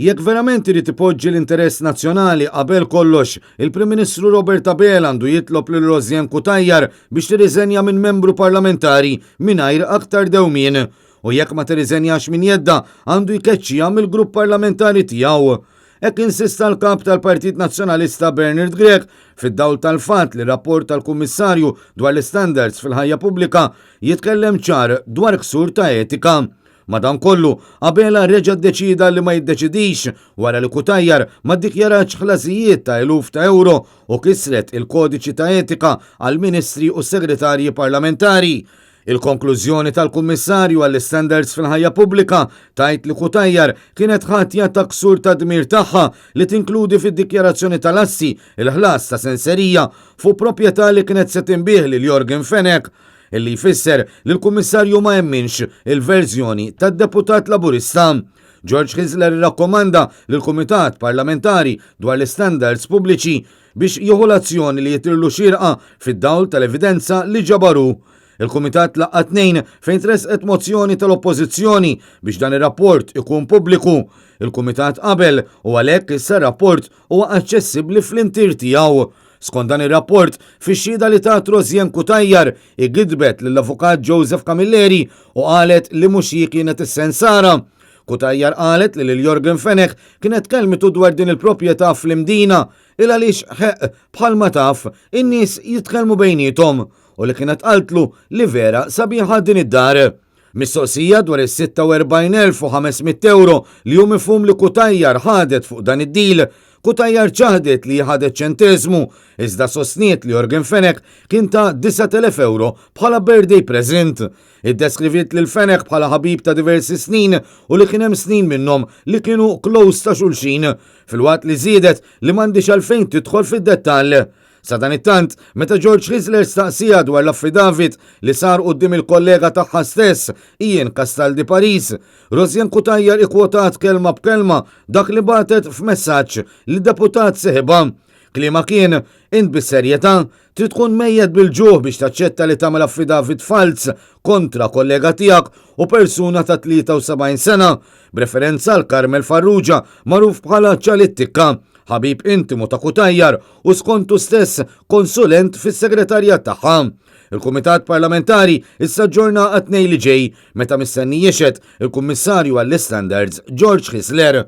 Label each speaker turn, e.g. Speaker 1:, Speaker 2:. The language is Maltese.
Speaker 1: Jekk verament irid ipoġġi l-interess nazzjonali qabel kollox, il-Prim Ministru Robert Abela għandu jitlob lil Rosianne Cutajar biex tirriżenja minn membru parlamentari mingħajr aktar dewmien. U jekk ma tirriżenjax minn jeddha, għandu jkeċċiha mill-grupp parlamentari tiegħu. Hekk insista l-Kap tal-Partit Nazzjonalista Bernard Grech fid-dawl tal-fatt li rapport tal-Kummissarju dwar l-Istandards fil-Ħajja Pubblika jitkellem ċar dwar ksur ta' etika. Madankollu, Abela reġa' ddeċieda li ma jiddeċidix wara li Cutajar ma ddikjaratx ħlasijiet ta' eluf ta' ewro u kisret il-kodiċi ta' etika għall-Ministri u s-Segretarji Parlamentari. Il-konklużjoni tal-Kummissarju għall-Istandards fil-Ħajja Pubblika tgħid li Cutajar kienet ħatja ta' ksur tad-dmir tagħha li tinkludi fid-dikjarazzjoni tal-assi il-ħlas ta' senserija fuq proprjetà li kienet se tinbiegħ lil Yorgen Fenech. Illi jfisser li l-Kummissarju ma emminx il-verżjoni tad-deputat Laburista. George Hyzler irrakkomanda lill-Kumitat Parlamentari dwar l-Istandards Pubbliċi biex jieħu l-azzjoni li jidhirlu xierqa fid-dawl tal-evidenza li ġabar hu. Il-Kumitat laqqa' t-Tnejn fejn tressqet mozzjoni tal-Oppożizzjoni biex dan ir-rapport ikun pubbliku. Il-Kumitat qabel u għalhekk issa r-rapport huwa aċċessibbli fl-intier tiegħu. Skont dan ir-rapport, fix-xhieda li tat Rosianne Cutajar, hi gidbet lill-Avukat Joseph Camilleri u qalet li mhux hi kienet is-sensara. Cutajar qalet li lil Yorgen Fenech kienet kellmitu dwar din il-proprjetà fl-Imdina, il għaliex ħeqq bħalma taf in-nies jitkellmu bejniethom, u li kienet qaltlu li vera sabiħa din id-dar. Mistoqsija dwar is-46,500 ewro li hu mifhum li Cutajar ħadet fuq dan id-deal, Cutajar ċaħdet li hi ħadet ċenteżmu, iżda sostniet li Yorgen Fenech kien ta 9,000 ewro bħala birthday present. Iddeskriviet lil Fenech bħala ħabib ta' diversi snin u li kien hemm snin minnhom li kienu close ta' xulxin, filwaqt li żiedet li m'għandhiex għalfejn tidħol fid-dettall. Sadanittant, meta George Hyzler staqsieha dwar l-affidavit li sar quddiem il-kollega tagħha stess, Ian Castaldi Paris, Rosianne Cutajar ikkwotat kelma b'kelma dak li bagħtet f'messaġġ lid-deputat seħibha. Kliemha kien, Int bis-serjetà? Trid tkun mejjet bil-ġuħ biex taċċetta li tagħmel affidavit falz kontra kollega tiegħek u persuna ta' 73 sena, b'referenza għal Carmel Farrugia magħruf bħala Ċali t-Tikka. ħabib intimu ta' Cutajar u skontu stess konsulent fis-segretarjat tagħha. Il-Kumitat Parlamentari issa aġġorna għat-Tnejn li ġej meta mistenni jixhed il-Kummissarju għall-Istandards George Hyzler.